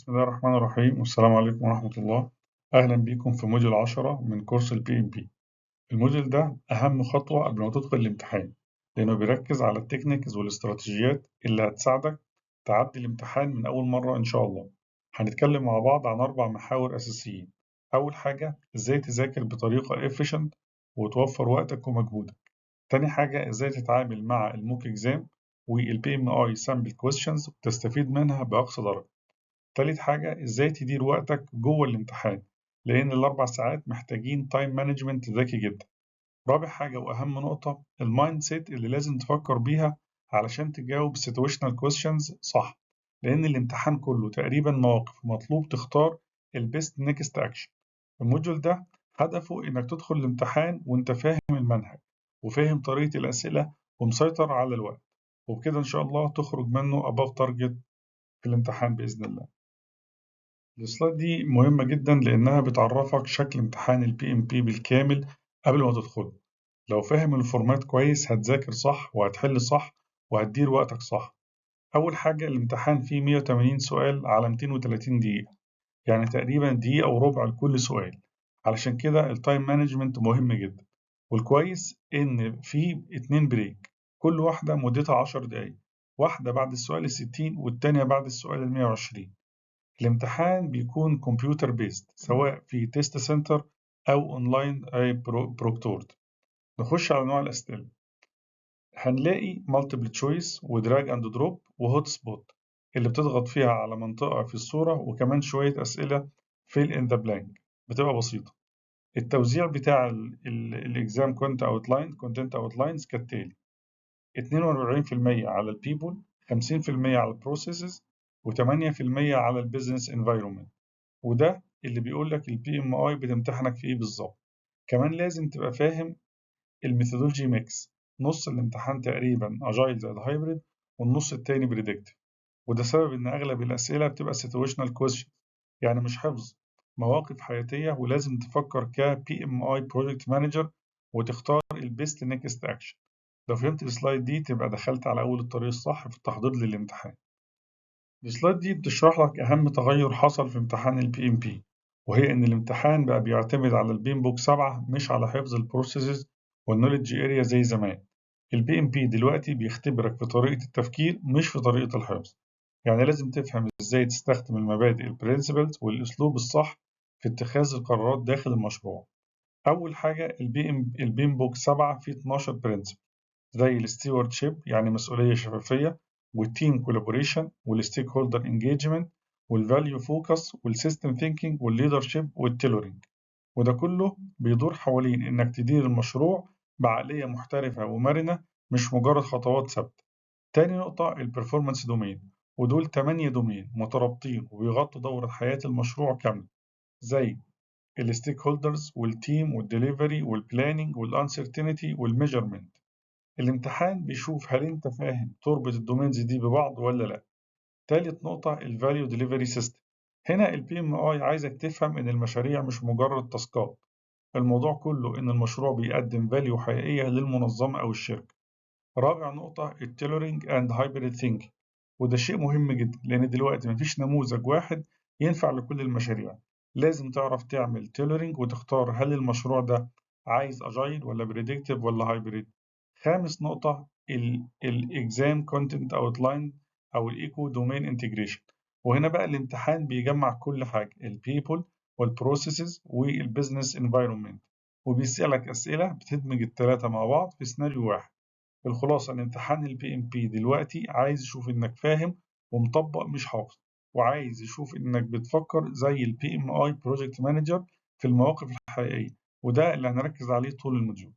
بسم الله الرحمن الرحيم، والسلام عليكم ورحمة الله. أهلا بيكم في module 10 من كورس ال PMP. ال module ده أهم خطوة قبل ما تدخل الامتحان، لأنه بيركز على ال techniques والاستراتيجيات اللي هتساعدك تعدي الامتحان من أول مرة إن شاء الله. هنتكلم مع بعض عن 4 محاور أساسيين. أول حاجة، إزاي تذاكر بطريقة efficient وتوفر وقتك ومجهودك. تاني حاجة، إزاي تتعامل مع ال mock exam وال PMI sample questions وتستفيد منها بأقصى درجة. تالت حاجة، إزاي تدير وقتك جوه الامتحان، لأن ال4 ساعات محتاجين time management ذكي جدا. رابع حاجة وأهم نقطة، ال mindset اللي لازم تفكر بيها علشان تجاوب situational questions صح، لأن الامتحان كله تقريبا مواقف ومطلوب تختار ال best next action. ال module ده هدفه إنك تدخل الامتحان وإنت فاهم المنهج وفاهم طريقة الأسئلة ومسيطر على الوقت، وبكده إن شاء الله تخرج منه above target في الامتحان بإذن الله. ال slide دي مهمة جدا لأنها بتعرفك شكل امتحان ال PMP بالكامل قبل ما تدخله. لو فاهم ال format كويس هتذاكر صح وهتحل صح وهتدير وقتك صح. أول حاجة، الامتحان فيه 180 سؤال على 230 دقيقة، يعني تقريبا دقيقة وربع لكل سؤال. علشان كده ال time management مهم جدا. والكويس إن في 2 break، كل واحدة مدتها 10 دقايق، واحدة بعد السؤال 60 والتانية بعد السؤال 120. الامتحان بيكون computer based، سواء في test center أو online proctored. نخش على نوع الأسئلة، هنلاقي multiple choice و drag and drop و hot spot اللي بتضغط فيها على منطقة في الصورة، وكمان شوية أسئلة fill in the blank بتبقى بسيطة. التوزيع بتاع ال exam content outlines كالتالي: 42% على ال people، 50% على ال processes، و8% على ال business environment. وده اللي بيقول لك ال PMI بتمتحنك في ايه بالظبط. كمان لازم تبقى فاهم ال methodology mix، نص الامتحان تقريبا agile زائد hybrid والنص التاني predictive. وده سبب ان اغلب الاسئله بتبقى situational question، يعني مش حفظ، مواقف حياتيه، ولازم تفكر ك PMI project manager وتختار ال best next action. لو فهمت ال slide دي تبقى دخلت على اول الطريق الصح في التحضير للامتحان. ال slide دي بتشرح لك أهم تغير حصل في امتحان ال PMP، وهي إن الامتحان بقى بيعتمد على ال PMBOK 7 مش على حفظ ال processes وال knowledge area زي زمان. ال PMP دلوقتي بيختبرك في طريقة التفكير مش في طريقة الحفظ، يعني لازم تفهم ازاي تستخدم المبادئ، ال principles، والأسلوب الصح في اتخاذ القرارات داخل المشروع. أول حاجة، ال PMBOK 7 فيه 12 principle، زي ال stewardship يعني مسؤولية شفافية، وال team collaboration، وال stakeholder engagement، وال value focus، وال system thinking، وال leadership، وال tailoring. وده كله بيدور حوالين انك تدير المشروع بعقلية محترفة ومرنة، مش مجرد خطوات ثابتة. تاني نقطة، ال performance domain، ودول 8 domain مترابطين وبيغطوا دورة حياة المشروع كاملة، زي ال stakeholders وال team وال delivery وال planning وال uncertainty وال measurement. الامتحان بيشوف هل انت فاهم تربط ال domains دي ببعض ولا لا. تالت نقطة، ال value delivery system. هنا ال PMI عايزك تفهم ان المشاريع مش مجرد تاسكات، الموضوع كله ان المشروع بيقدم value حقيقية للمنظمة او الشركة. رابع نقطة، ال tailoring and hybrid thinking، وده شيء مهم جدا لان دلوقتي مفيش نموذج واحد ينفع لكل المشاريع. لازم تعرف تعمل tailoring وتختار هل المشروع ده عايز agile ولا predictive ولا hybrid. خامس نقطة، ال exam content outline او ال eco domain integration. وهنا بقى الامتحان بيجمع كل حاجة، ال people وال processes وال business environment، وبيسألك أسئلة بتدمج الثلاثة مع بعض في سيناريو واحد. الخلاصة إن امتحان ال PMP دلوقتي عايز يشوف إنك فاهم ومطبق مش حافظ، وعايز يشوف إنك بتفكر زي ال PMI project manager في المواقف الحقيقية، وده اللي هنركز عليه طول ال module.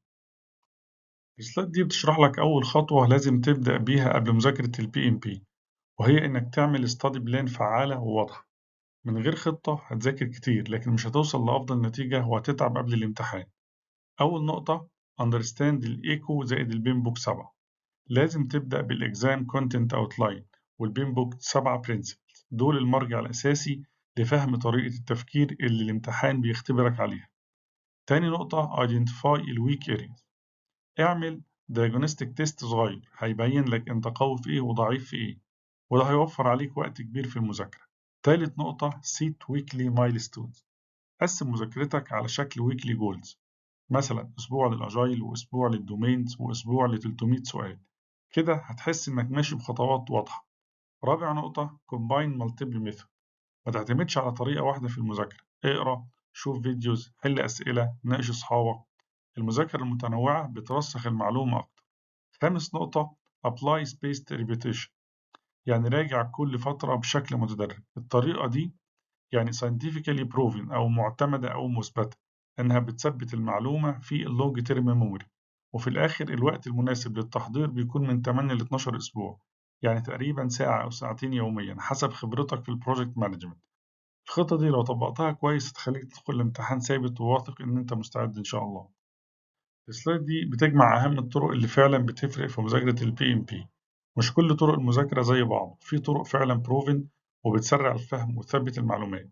ال slide دي بتشرح لك أول خطوة لازم تبدأ بيها قبل مذاكرة ال PMP، وهي إنك تعمل study plan فعالة وواضحة. من غير خطة هتذاكر كتير لكن مش هتوصل لأفضل نتيجة وهتتعب قبل الامتحان. أول نقطة، understand ال ACO زائد ال PMBOK 7. لازم تبدأ بال exam content outline وال PMBOK 7 principles، دول المرجع الأساسي لفهم طريقة التفكير اللي الامتحان بيختبرك عليها. تاني نقطة، identify ال weak areas. اعمل diagnostic test صغير هيبين لك انت قوي في ايه وضعيف في ايه، وده هيوفر عليك وقت كبير في المذاكرة. تالت نقطة set weekly milestones. قسم مذاكرتك على شكل weekly goals، مثلا أسبوع لل agile وأسبوع لل domains وأسبوع ل 300 سؤال. كده هتحس إنك ماشي بخطوات واضحة. رابع نقطة combine multiple method. ما تعتمدش على طريقة واحدة في المذاكرة، اقرأ، شوف videos، حل أسئلة، ناقش أصحابك. المذاكرة المتنوعة بترسخ المعلومة أكتر. خامس نقطة apply spaced repetition، يعني راجع كل فترة بشكل متدرج. الطريقة دي يعني scientifically proven أو معتمدة أو مثبتة إنها بتثبت المعلومة في ال long term memory. وفي الآخر الوقت المناسب للتحضير بيكون من 8 ل 12 أسبوع، يعني تقريبا ساعة أو ساعتين يوميا حسب خبرتك في ال project management. الخطة دي لو طبقتها كويس هتخليك تدخل الامتحان ثابت وواثق إن أنت مستعد إن شاء الله. ال slide دي بتجمع أهم الطرق اللي فعلا بتفرق في مذاكرة ال PMP. مش كل طرق المذاكرة زي بعض، في طرق فعلا proven وبتسرع الفهم وتثبت المعلومات.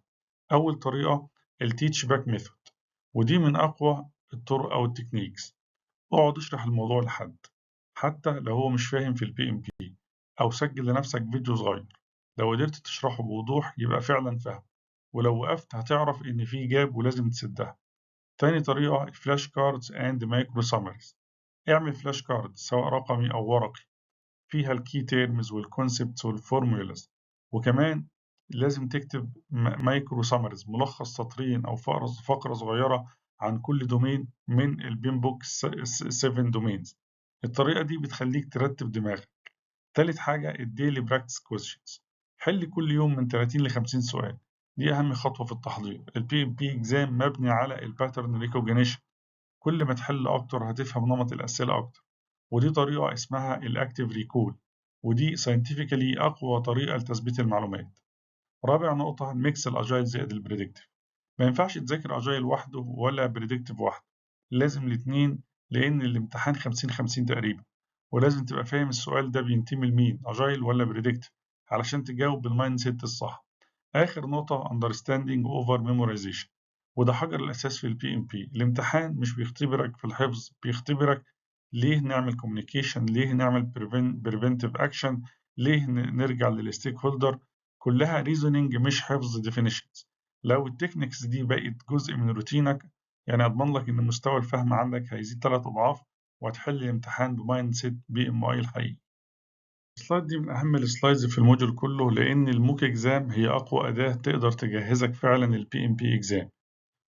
أول طريقة ال teach back method، ودي من أقوى الطرق أو ال techniques. اقعد اشرح الموضوع لحد حتى لو هو مش فاهم في ال PMP، أو سجل لنفسك فيديو صغير. لو قدرت تشرحه بوضوح يبقى فعلا فاهم، ولو وقفت هتعرف إن في gap ولازم تسدها. تاني طريقة flash cards and micro summaries. اعمل flash card سواء رقمي أو ورقي فيها ال key terms وال concepts وال formulas، وكمان لازم تكتب micro summaries، ملخص سطرين أو فقرة صغيرة عن كل domain من ال PMBOK 7 domains. الطريقة دي بتخليك ترتب دماغك. تالت حاجة ال daily practice questions. حل كل يوم من 30 ل 50 سؤال، دي أهم خطوة في التحضير. ال PMP exam مبني على ال pattern recognition، كل ما تحل أكتر هتفهم نمط الأسئلة أكتر. ودي طريقة اسمها ال active recall، ودي scientifically أقوى طريقة لتثبيت المعلومات. رابع نقطة mix ال agile زائد ال predictive. ما ينفعش تذاكر agile وحده ولا predictive وحده، لازم الاتنين، لأن الامتحان 50-50 تقريبا، ولازم تبقى فاهم السؤال ده بينتمي لمين، agile ولا predictive، علشان تجاوب بال mindset الصح. آخر نقطة understanding over memorization، وده حجر الأساس في ال PMP. الامتحان مش بيختبرك في الحفظ، بيختبرك ليه نعمل communication، ليه نعمل preventive action، ليه نرجع لل stakeholder، كلها reasoning مش حفظ definitions. لو ال techniques دي بقت جزء من روتينك، يعني أضمن لك إن مستوى الفهم عندك هيزيد 3 أضعاف، وهتحل الامتحان ب mindset PMI الحقيقي. ال slide دي من أهم ال slides في ال module كله، لأن ال mock exam هي أقوى أداة تقدر تجهزك فعلا لل PMP exam.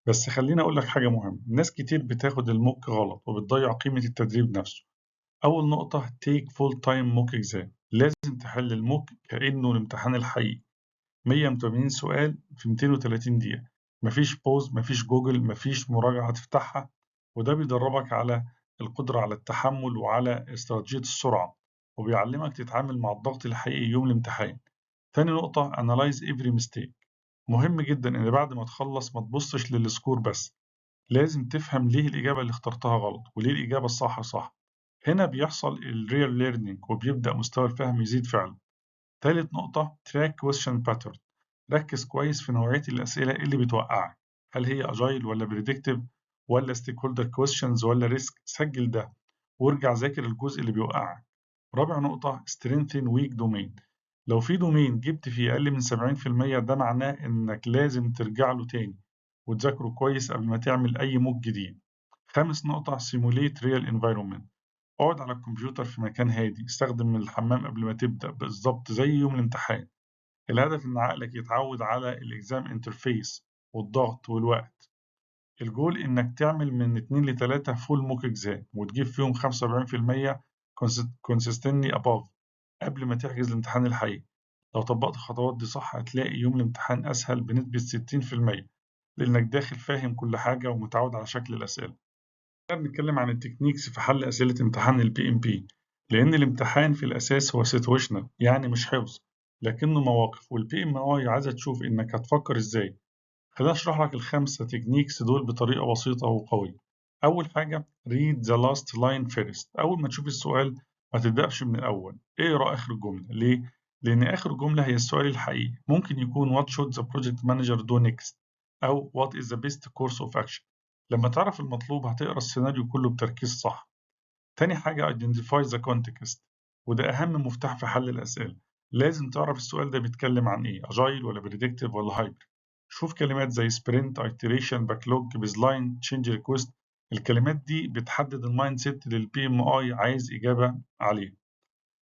بس خليني أقول لك حاجة مهمة، ناس كتير بتاخد ال mock غلط وبتضيع قيمة التدريب نفسه. أول نقطة take full time mock exam. لازم تحل ال mock كأنه الامتحان الحقيقي، 180 سؤال في 230 دقيقة، مفيش pause، مفيش جوجل، مفيش مراجعة تفتحها. وده بيدربك على القدرة على التحمل وعلى استراتيجية السرعة، وبيعلمك تتعامل مع الضغط الحقيقي يوم الامتحان. تاني نقطة analyze every mistake. مهم جدا إن بعد ما تخلص ما تبصش لل score بس، لازم تفهم ليه الإجابة اللي اخترتها غلط وليه الإجابة الصح صح. هنا بيحصل ال real learning وبيبدأ مستوى الفهم يزيد فعلا. تالت نقطة track question pattern. ركز كويس في نوعية الأسئلة اللي بتوقعك، هل هي agile ولا predictive ولا stakeholder questions ولا risk. سجل ده وارجع ذاكر الجزء اللي بيوقعك. رابع نقطة strengthen weak domain. لو في domain جبت فيه أقل من 70% ده معناه إنك لازم ترجع له تاني وتذاكره كويس قبل ما تعمل أي mock جديد. خامس نقطة simulate real environment. اقعد على الكمبيوتر في مكان هادي، استخدم الحمام قبل ما تبدأ بالظبط زي يوم الامتحان. الهدف إن عقلك يتعود على ال exam interface والضغط والوقت. الجول إنك تعمل من 2 ل 3 full mock exam وتجيب فيهم 45% consistently above قبل ما تحجز الامتحان الحقيقي. لو طبقت الخطوات دي صح هتلاقي يوم الامتحان أسهل بنسبة 60%، لأنك داخل فاهم كل حاجة ومتعود على شكل الأسئلة. بنتكلم عن ال techniques في حل أسئلة امتحان ال PMP، لأن الامتحان في الأساس هو situational، يعني مش حفظ لكنه مواقف، وال PMI عايزة تشوف إنك هتفكر إزاي. خليني أشرح لك ال5 techniques دول بطريقة بسيطة وقوية. أول حاجة read the last line first. أول ما تشوف السؤال ما تبدأش من الأول، اقرأ آخر الجملة. ليه؟ لأن آخر جملة هي السؤال الحقيقي. ممكن يكون what should the project manager do next أو what is the best course of action. لما تعرف المطلوب هتقرأ السيناريو كله بتركيز صح. تاني حاجة identify the context، وده أهم مفتاح في حل الأسئلة. لازم تعرف السؤال ده بيتكلم عن إيه، agile ولا predictive ولا hybrid. شوف كلمات زي sprint، iteration، backlog، baseline، change request. الكلمات دي بتحدد ال mindset اللي ال PMI عايز إجابة عليه.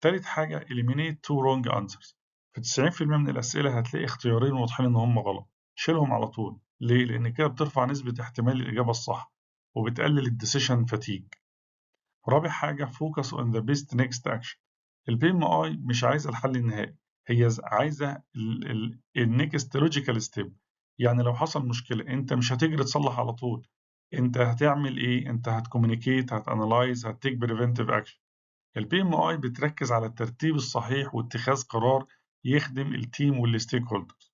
تالت حاجة eliminate two wrong answers. في 90% من الأسئلة هتلاقي اختيارين واضحين إن هم غلط، شيلهم على طول. ليه؟ لأن كده بترفع نسبة احتمال الإجابة الصح وبتقلل ال decision fatigue. رابع حاجة focus on the best next action. ال PMI مش عايزة الحل النهائي، هي عايزة ال next logical step. يعني لو حصل مشكلة أنت مش هتجري تصلح على طول، أنت هتعمل إيه؟ أنت هت communicate، هت analyze، هت take preventive action. ال PMI بتركز على الترتيب الصحيح واتخاذ قرار يخدم ال team وال stakeholders.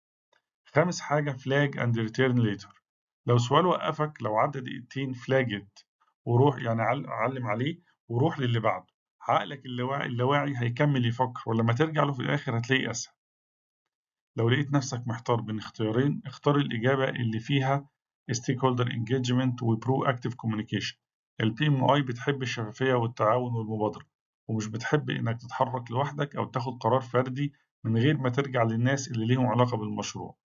خامس حاجة flag and return later. لو سؤال وقفك، لو عدى دقيقتين، flag it وروح، يعني علم عليه وروح للي بعده. عقلك اللاواعي هيكمل يفكر، ولما ترجع له في الآخر هتلاقيه أسهل. لو لقيت نفسك محتار بين اختيارين، اختار الإجابة اللي فيها stakeholder engagement و proactive communication. ال PMI بتحب الشفافية والتعاون والمبادرة، ومش بتحب إنك تتحرك لوحدك أو تاخد قرار فردي من غير ما ترجع للناس اللي ليهم علاقة بالمشروع.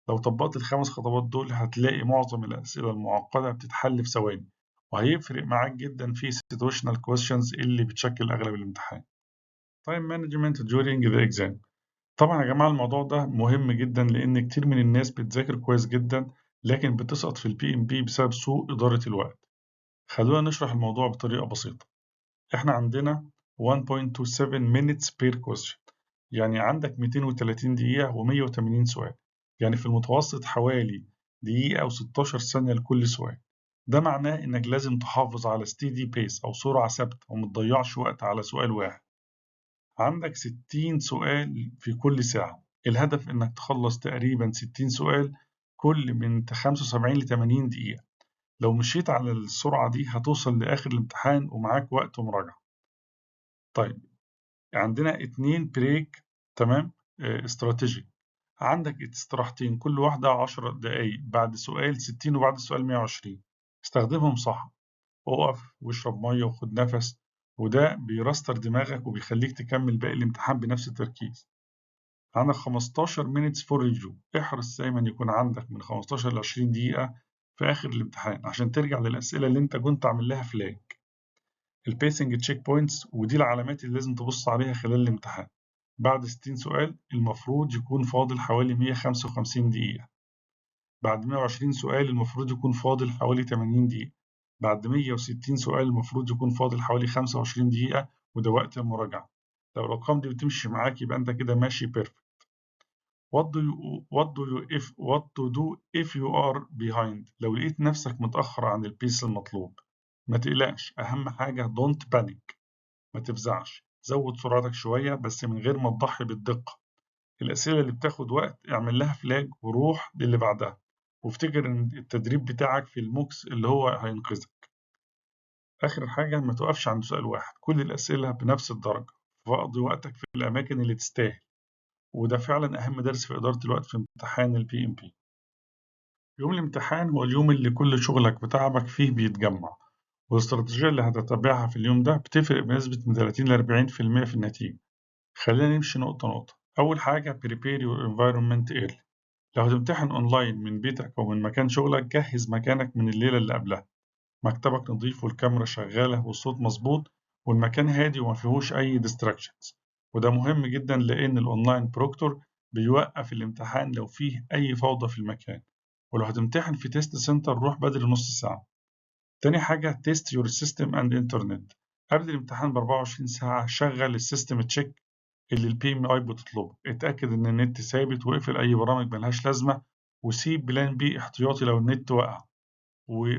لو طبقت الخمس خطوات دول هتلاقي معظم الأسئلة المعقدة بتتحل في ثواني، وهيفرق معاك جدا في situational questions اللي بتشكل أغلب الامتحان. Time management during the exam. طبعا يا جماعة الموضوع ده مهم جدا، لأن كتير من الناس بتذاكر كويس جدا لكن بتسقط في ال PMP بسبب سوء إدارة الوقت. خلونا نشرح الموضوع بطريقة بسيطة. احنا عندنا 1.27 minutes per question، يعني عندك 230 دقيقة و180 سؤال، يعني في المتوسط حوالي دقيقة و16 ثانية لكل سؤال. ده معناه إنك لازم تحافظ على steady pace أو سرعة ثابتة ومتضيعش وقت على سؤال واحد. عندك 60 سؤال في كل ساعة، الهدف إنك تخلص تقريبا 60 سؤال كل من 75 ل 80 دقيقة. لو مشيت على السرعة دي هتوصل لآخر الامتحان ومعاك وقت مراجعة. طيب عندنا 2 break، تمام، strategic. عندك استراحتين كل واحدة 10 دقايق، بعد سؤال 60 وبعد سؤال 120. استخدمهم صح، اقف واشرب مية وخد نفس، وده بي restart دماغك وبيخليك تكمل باقي الامتحان بنفس التركيز. عندك 15 minutes for review. احرص دايما يكون عندك من 15 ل 20 دقيقة في آخر الامتحان عشان ترجع للأسئلة اللي انت كنت عامل لها flag. ال pacing checkpoints، ودي العلامات اللي لازم تبص عليها خلال الامتحان. بعد 60 سؤال المفروض يكون فاضل حوالي 155 دقيقة. بعد 120 سؤال المفروض يكون فاضل حوالي 80 دقيقة. بعد 160 سؤال المفروض يكون فاضل حوالي 25 دقيقة، وده وقت المراجعة. لو الأرقام دي بتمشي معاك يبقى أنت كده ماشي perfect. What to do if you are behind. لو لقيت نفسك متأخر عن ال pace المطلوب ما تقلقش، أهم حاجة don't panic، ما تفزعش، زود سرعتك شوية بس من غير ما تضحي بالدقة. الأسئلة اللي بتاخد وقت اعمل لها flag وروح للي بعدها، وافتكر إن التدريب بتاعك في ال mocks اللي هو هينقذك. آخر حاجة ما تقفش عند سؤال واحد، كل الأسئلة بنفس الدرجة، فاقضي وقتك في الأماكن اللي تستاهل. وده فعلا أهم درس في إدارة الوقت في امتحان ال PMP. يوم الامتحان هو اليوم اللي كل شغلك وتعبك فيه بيتجمع، والاستراتيجية اللي هتتبعها في اليوم ده بتفرق بنسبة من 30 ل 40% في النتيجة. خلينا نمشي نقطة نقطة. أول حاجة prepare your environment early. لو هتمتحن أونلاين من بيتك أو من مكان شغلك، جهز مكانك من الليلة اللي قبلها. مكتبك نظيف والكاميرا شغالة والصوت مظبوط والمكان هادي وما فيهوش أي distractions. وده مهم جدا لأن ال online proctor بيوقف الامتحان لو فيه أي فوضى في المكان. ولو هتمتحن في test center روح بدري نص ساعة. تاني حاجة test your system and internet. قبل الامتحان ب 24 ساعة شغل ال system check اللي ال PMI بتطلبه. اتأكد إن النت ثابت واقفل أي برامج ملهاش لازمة، وسيب plan B احتياطي لو النت وقع،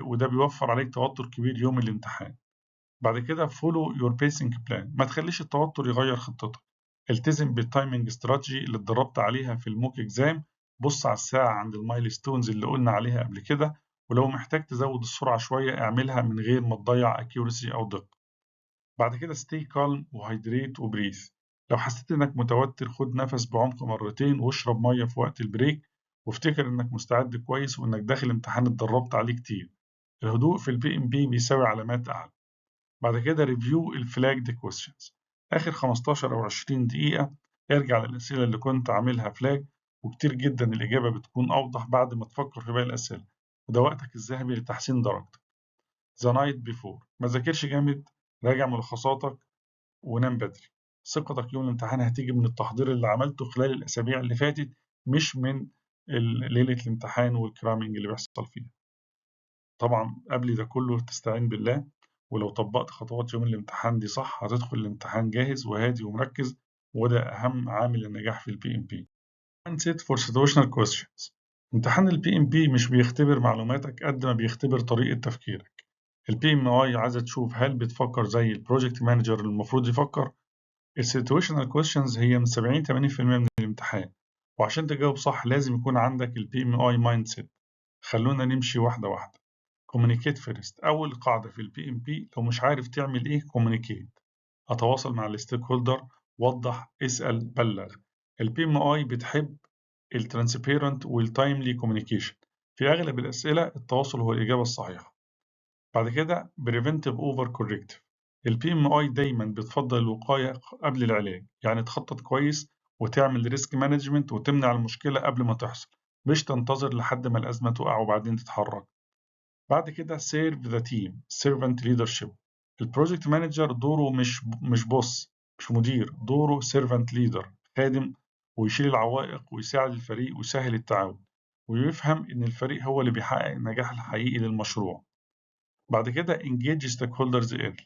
وده بيوفر عليك توتر كبير يوم الامتحان. بعد كده follow your pacing plan. ما تخليش التوتر يغير خطتك. التزم بال timing strategy اللي اتدربت عليها في ال mock exam. بص على الساعة عند ال milestones اللي قلنا عليها قبل كده، ولو محتاج تزود السرعة شوية اعملها من غير ما تضيع accuracy أو دقة. بعد كده stay calm و hydrate و breathe. لو حسيت إنك متوتر خد نفس بعمق مرتين واشرب مية في وقت ال break، وافتكر إنك مستعد كويس وإنك داخل امتحان اتدربت عليه كتير. الهدوء في ال PMP بيساوي علامات أعلى. بعد كده review ال flagged questions. آخر 15 أو 20 دقيقة ارجع للأسئلة اللي كنت عاملها flag، وكتير جدا الإجابة بتكون أوضح بعد ما تفكر في باقي الأسئلة، وده وقتك الذهبي لتحسين درجتك. The night before، ما ذاكرش جامد، راجع ملخصاتك ونام بدري. ثقتك يوم الامتحان هتيجي من التحضير اللي عملته خلال الأسابيع اللي فاتت، مش من ليلة الامتحان وال cramming اللي بيحصل فيها. طبعا قبل ده كله تستعين بالله، ولو طبقت خطوات يوم الامتحان دي صح هتدخل الامتحان جاهز وهادي ومركز، وده أهم عامل النجاح في ال PMP. Mindset for situational questions. امتحان ال PMP مش بيختبر معلوماتك قد ما بيختبر طريقة تفكيرك. ال PMI عايزة تشوف هل بتفكر زي ال project manager اللي المفروض يفكر. ال situational questions هي من 70-80% من الامتحان، وعشان تجاوب صح لازم يكون عندك ال PMI mindset. خلونا نمشي واحدة واحدة. Communicate first. أول قاعدة في ال PMP، لو مش عارف تعمل إيه communicate. أتواصل مع ال stakeholder، وضح، اسأل، بلغ. ال PMI بتحب ال transparent وال timely communication. في أغلب الأسئلة التواصل هو الإجابة الصحيحة. بعد كده preventive over corrective. ال PMI دايما بتفضل الوقاية قبل العلاج، يعني تخطط كويس وتعمل risk management وتمنع المشكلة قبل ما تحصل، مش تنتظر لحد ما الأزمة تقع وبعدين تتحرك. بعد كده serve the team، servant leadership. ال project manager دوره مش boss، مش مدير، دوره servant leader، خادم ويشيل العوائق ويساعد الفريق ويسهل التعاون، ويفهم إن الفريق هو اللي بيحقق النجاح الحقيقي للمشروع. بعد كده engage stakeholders early.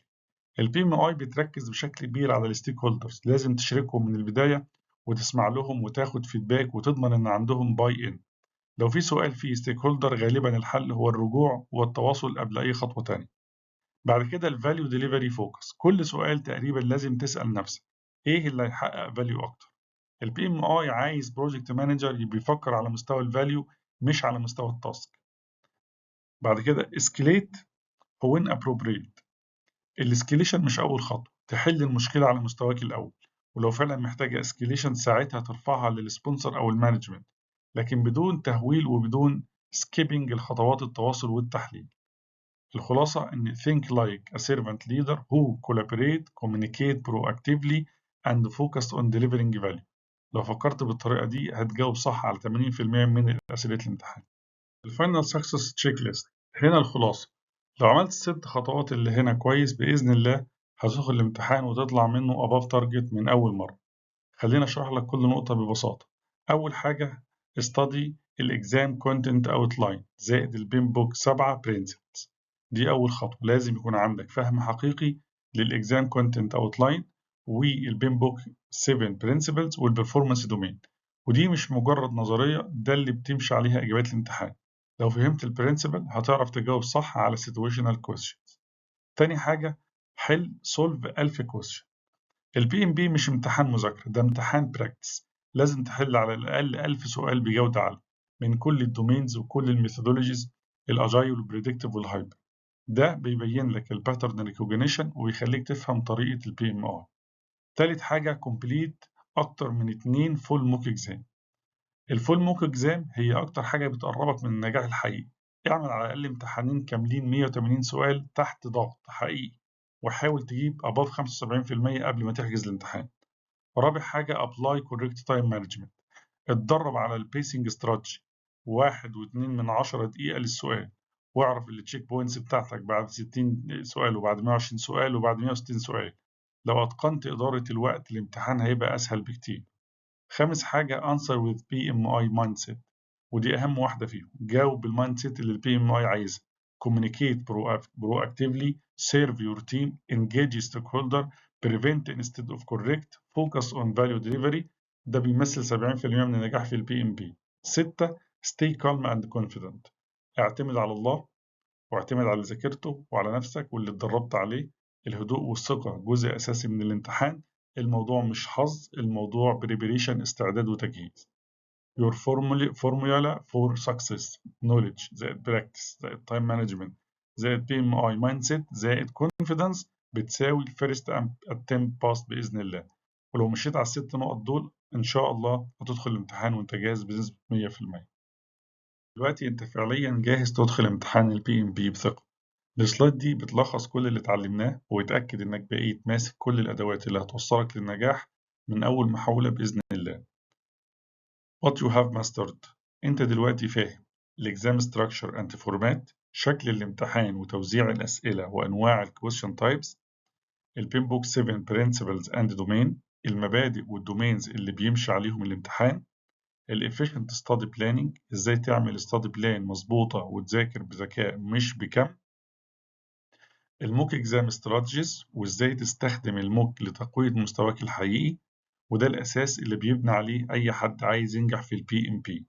ال PMI بتركز بشكل كبير على ال stakeholders، لازم تشاركهم من البداية وتسمع لهم وتاخد feedback وتضمن إن عندهم buy in. لو في سؤال فيه stakeholder غالبا الحل هو الرجوع والتواصل قبل أي خطوة تانية. بعد كده ال value delivery focus. كل سؤال تقريبا لازم تسأل نفسك إيه اللي هيحقق value أكتر. ال PMI عايز project manager بيفكر على مستوى ال value مش على مستوى ال task. بعد كده escalate when appropriate. ال escalation مش أول خطوة، تحل المشكلة على مستواك الأول، ولو فعلا محتاجة escalation ساعتها ترفعها لل sponsor أو ال management، لكن بدون تهويل وبدون skipping الخطوات التواصل والتحليل. الخلاصة إن think like a servant leader who collaborate, communicate proactively and focus on delivering value. لو فكرت بالطريقة دي هتجاوب صح على 80% من أسئلة الامتحان. ال final success checklist. هنا الخلاصة، لو عملت الست خطوات اللي هنا كويس بإذن الله هتدخل الامتحان وتطلع منه above target من أول مرة. خلينا أشرح لك كل نقطة ببساطة. أول حاجة study ال exam content outline زائد ال PMBOK 7 principles. دي أول خطوة، لازم يكون عندك فهم حقيقي لل exam content outline وال PMBOK 7 principles وال performance domain، ودي مش مجرد نظرية، ده اللي بتمشي عليها إجابات الامتحان. لو فهمت ال principle هتعرف تجاوب صح على situational questions. تاني حاجة حل solve 1000 question. ال PMP مش امتحان مذاكرة، ده امتحان practice. لازم تحل على الأقل 1000 سؤال بجودة عالية من كل ال domains وكل ال methodologies، ال agile وال predictive وال hybrid. ده بيبين لك ال pattern recognition وبيخليك تفهم طريقة ال PMI. تالت حاجة complete أكتر من 2 full mock exam. ال full mock exam هي أكتر حاجة بتقربك من النجاح الحقيقي. اعمل على الأقل امتحانين كاملين 180 سؤال تحت ضغط حقيقي، وحاول تجيب above 75% قبل ما تحجز الامتحان. رابع حاجة apply correct time management. اتدرب على ال pacing strategy، 1.2 دقيقة للسؤال، واعرف ال checkpoints بتاعتك بعد 60 سؤال وبعد 120 سؤال وبعد 160 سؤال. لو أتقنت إدارة الوقت الامتحان هيبقى أسهل بكتير. خامس حاجة answer with PMI mindset، ودي أهم واحدة فيهم. جاوب بال mindset اللي ال PMI عايزها. communicate proactively, serve your team, engage stakeholder, prevent instead of correct, focus on value delivery. ده بيمثل 70% من النجاح في ال PMP. 6 stay calm and confident. اعتمد على الله واعتمد على ذاكرته وعلى نفسك واللي اتدربت عليه. الهدوء والثقة جزء أساسي من الامتحان. الموضوع مش حظ، الموضوع preparation، استعداد وتجهيز. Your formula for success: knowledge زائد practice زائد time management زائد PMI mindset زائد confidence بتساوي first attempt pass بإذن الله. ولو مشيت على الست نقط دول إن شاء الله هتدخل الامتحان وأنت جاهز بنسبة 100%. دلوقتي أنت فعليا جاهز تدخل امتحان ال PMP بثقة. ال slide دي بتلخص كل اللي اتعلمناه، ويتأكد إنك بقيت ماسك كل الأدوات اللي هتوصلك للنجاح من أول محاولة بإذن الله. What you have mastered: أنت دلوقتي فاهم ال exam structure and format، شكل الامتحان وتوزيع الأسئلة وأنواع ال question types، ال PMBOK 7 principles and domain، المبادئ وال domains اللي بيمشي عليهم الامتحان، ال efficient study planning، ازاي تعمل study plan مظبوطة وتذاكر بذكاء مش بكم، ال mock exam strategies، وازاي تستخدم ال mock لتقوية مستواك الحقيقي، وده الأساس اللي بيبني عليه أي حد عايز ينجح في ال PMP.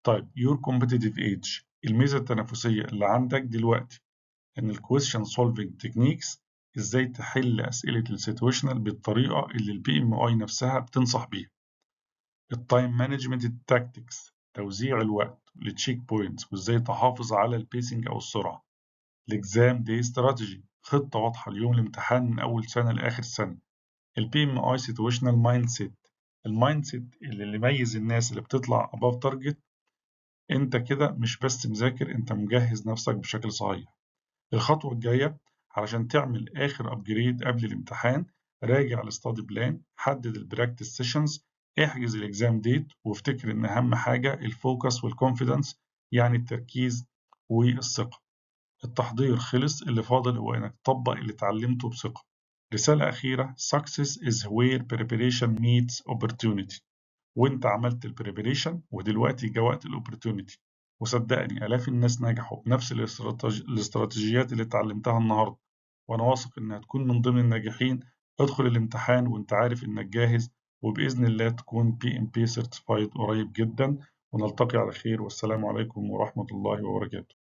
طيب، your competitive edge، الميزة التنافسية اللي عندك دلوقتي، إن ال question solving techniques، إزاي تحل أسئلة ال situational بالطريقة اللي ال PMI نفسها بتنصح بيها، ال time management tactics، توزيع الوقت، ال checkpoints، وازاي تحافظ على ال pacing أو السرعة، ال exam day strategy، خطة واضحة ليوم الامتحان من أول سنة لآخر سنة، ال PMI situational mindset، ال mindset اللي يميز الناس اللي بتطلع above target. انت كده مش بس مذاكر، انت مجهز نفسك بشكل صحيح. الخطوة الجاية علشان تعمل آخر upgrade قبل الامتحان: راجع ال study plan، حدد ال practice sessions، احجز ال exam date، وافتكر ان اهم حاجة ال focus وال confidence، يعني التركيز والثقة. التحضير خلص، اللي فاضل هو انك تطبق اللي اتعلمته بثقة. رسالة أخيرة: success is where preparation meets opportunity. وانت عملت ال preparation ودلوقتي جه وقت ال opportunity. وصدقني آلاف الناس نجحوا بنفس الاستراتيجيات اللي اتعلمتها النهاردة، وأنا واثق إنها تكون من ضمن الناجحين. ادخل الامتحان وانت عارف إنك جاهز، وبإذن الله تكون PMP certified قريب جدا، ونلتقي على خير، والسلام عليكم ورحمة الله وبركاته.